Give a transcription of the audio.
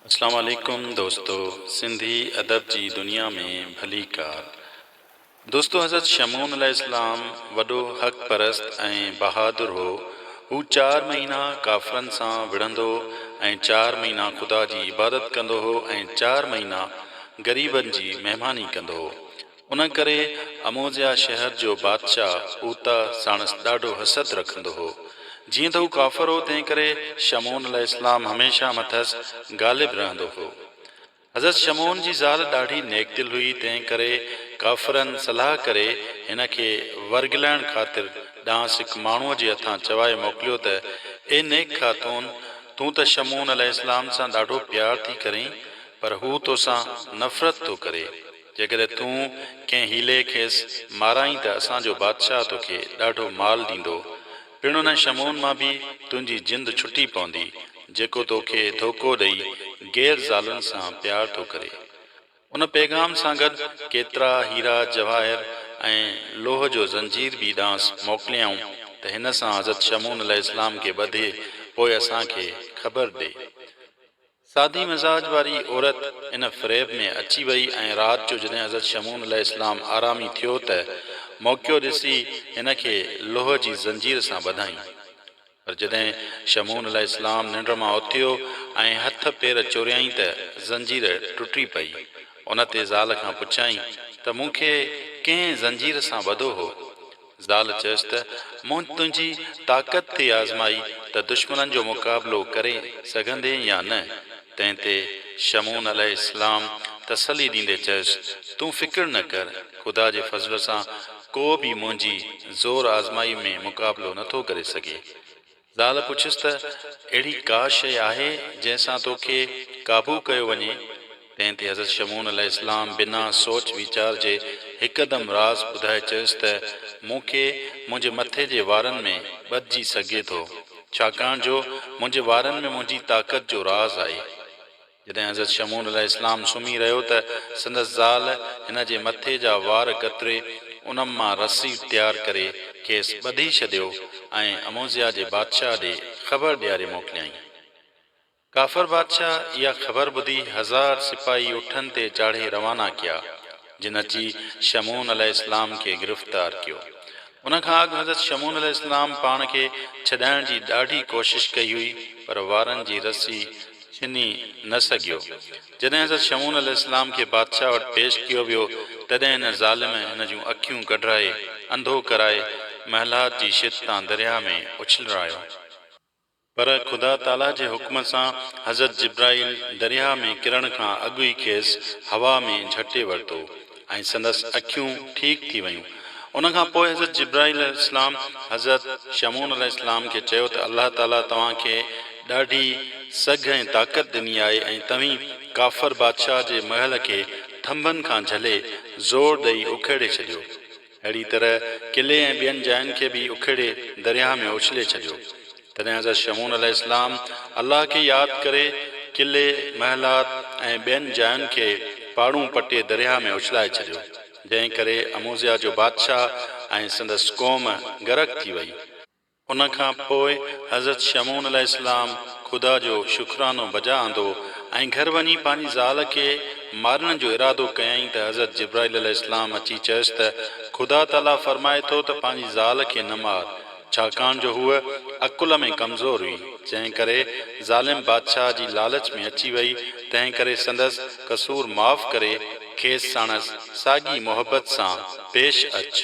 اسلام عليڪم دوستو سنڌي ادب جي دنيا ۾ ڀليڪار دوستو حضرت شمعون عليه السلام وڏو حق پرست ۽ بهادر هو هو چار مهينا ڪافرن سان وڙهندو ۽ چار مهينا خدا جي عبادت ڪندو هو ۽ چار مهينا غريبن جي مهماني ڪندو هو ان ڪري اموزيا شهر جو بادشاهه اوتا ساڻس ڏاڍو حسد رکندو هو. جيئن ته هو ڪافر هو، تنهن ڪري شمعون عليه السلام هميشه مٿس غالب رهندو هو. حضرت شمعون جي زال ڏاڍي نيڪ دل هئي، تنهن ڪري ڪافرن صلاح ڪري هن کي ورغلائڻ خاطر ڏانهس هڪ ماڻهوء جي هٿان چوائي موڪليو ته، اي نيڪ خاتون! تون ته شمعون عليه السلام سان ڏاڍو پيار ٿي ڪرين، پر هو توسان نفرت ٿو ڪري. جيڪڏهن تون ڪنهن حيلي کيس مارائين ته اسان جو بادشاهه توکي ڏاڍو مال ڏيندو. پڻ ان شمعون مان به تنهنجي جند ڇٽي پوندي، جيڪو توکي ڌوڪو ڏئي غير زالن سان پيار ٿو ڪري. ان پيغام سان گڏ ڪيترا هيرا جواهر ۽ لوهه جو زنجير به ڏانهس موڪليائون ته هن سان حضرت شمعون عليه السلام کي ٻڌي پوء اسان کي خبر ڏي. سادي مزاج واري عورت ان فريب ۾ اچي وئي ۽ رات جو جڏهن حضرت شمعون عليه السلام آرامي ٿيو ته موقعو ڏسي هن کي لوهه جي زنجير سان ٻڌائين. پر جڏهن شمعون عليه السلام ننڊ مان اٿيو ۽ هٿ پير چوريائين ته زنجير ٽٽي پئي. ان تي زال کان پڇيائين ته مون کي ڪنهن زنجير سان ٻڌو هو؟ زال چيس ته، مون تنهنجي طاقت ٿي آزمائي ته دشمنن جو مقابلو ڪري سگهندين يا نه؟ تنهن تي شمعون عليه السلام تسلي ڏيندي چيس، تون فڪر نه ڪر، خدا جي فضل سان ڪو به منهنجي زور آزمائي ۾ مقابلو نٿو ڪري سگهي. زال پڇيس ته اهڙي ڪا شيء آهي جنهن سان توکي قابو ڪيو وڃي؟ تنهن تي حضرت شمعون عليه السلام بنا سوچ ويچار جي هڪدم راز ٻڌائي چيس ته مون کي منهنجي مٿي جي وارن ۾ ٻڌجي سگهي ٿو، ڇاڪاڻ جو منهنجي وارن ۾ منهنجي طاقت جو راز آهي. جڏهن حضرت شمعون عليه السلام سمهي رهيو ته سندس زال هن جي مٿي جا وار ڪتري انهن مان رسي تيار ڪري کيس ٻڌي ڇڏيو ۽ اموزيا جي بادشاهه ڏي خبر ڏياري موڪليائين. ڪافر بادشاهه اها خبر ٻڌي هزار سپاهي اٺن تي چاڙهي روانا ڪيا، جن اچي شمعون عليه السلام کي گرفتار ڪيو. ان کان اڳ حضرت شمعون عليه السلام پاڻ کي ڇڏائڻ جي ڏاڍي ڪوشش ڪئي هئي، پر وارن جي رسي ڇني نه سگهيو. جڏهن حضرت شمعون عليه السلام کي بادشاهه وٽ پيش ڪيو ويو، تڏهن هن ظالم هن جون اکيون ڪڍرائي، انڌو ڪرائي، محلات جي شت تان درياهه ۾ اڇلرايو. پر خدا تعاليٰ جي حڪم سان حضرت جبرائيل درياهه ۾ ڪرڻ کان اڳ ئي کيس هوا ۾ جهٽي ورتو ۽ سندس اکيون ٺيڪ ٿي ويون. ان کان پوء حضرت جبرائيل عليه السلام حضرت شمعون عليه السلام کي چيو ته الله تعاليٰ توهان کي ڏاڍي سگهه ۽ طاقت ڏني آهي ۽ توهين ڪافر بادشاهه جي محل کي ٿنڀن کان جهلي زور ڏئي اکيڙي ڇڏيو. اهڙي طرح قلعي ۽ ٻين جاين کي به اکيڙي درياهه ۾ اڇلي ڇڏيو. تڏهن حضرت شمعون عليه السلام الله کي ياد ڪري قلعي، محلات ۽ ٻين جاين کي پاڙون پٽي درياهه ۾ اڇلائي ڇڏيو، جنهن ڪري اموزيا جو بادشاهه ۽ سندس قوم غرق ٿي وئي. ان کان پوء حضرت شمعون عليه السلام خدا جو شڪرانو بجا آندو ۽ گهر وڃي پنهنجي زال کي مارڻ جو ارادو ڪيائين ته حضرت جبرائيل عليه السلام اچي چيس ته خدا تعاليٰ فرمائي ٿو ته پنهنجي زال کي نه مار ڇاڪاڻ جو هوء عقل ۾ ڪمزور هئي جنهن ڪري ظالم بادشاهه جي لالچ ۾ اچي وئي تنهن ڪري سندس قصور معاف ڪري کيس ساڻس ساڳي محبت سان پيش اچ.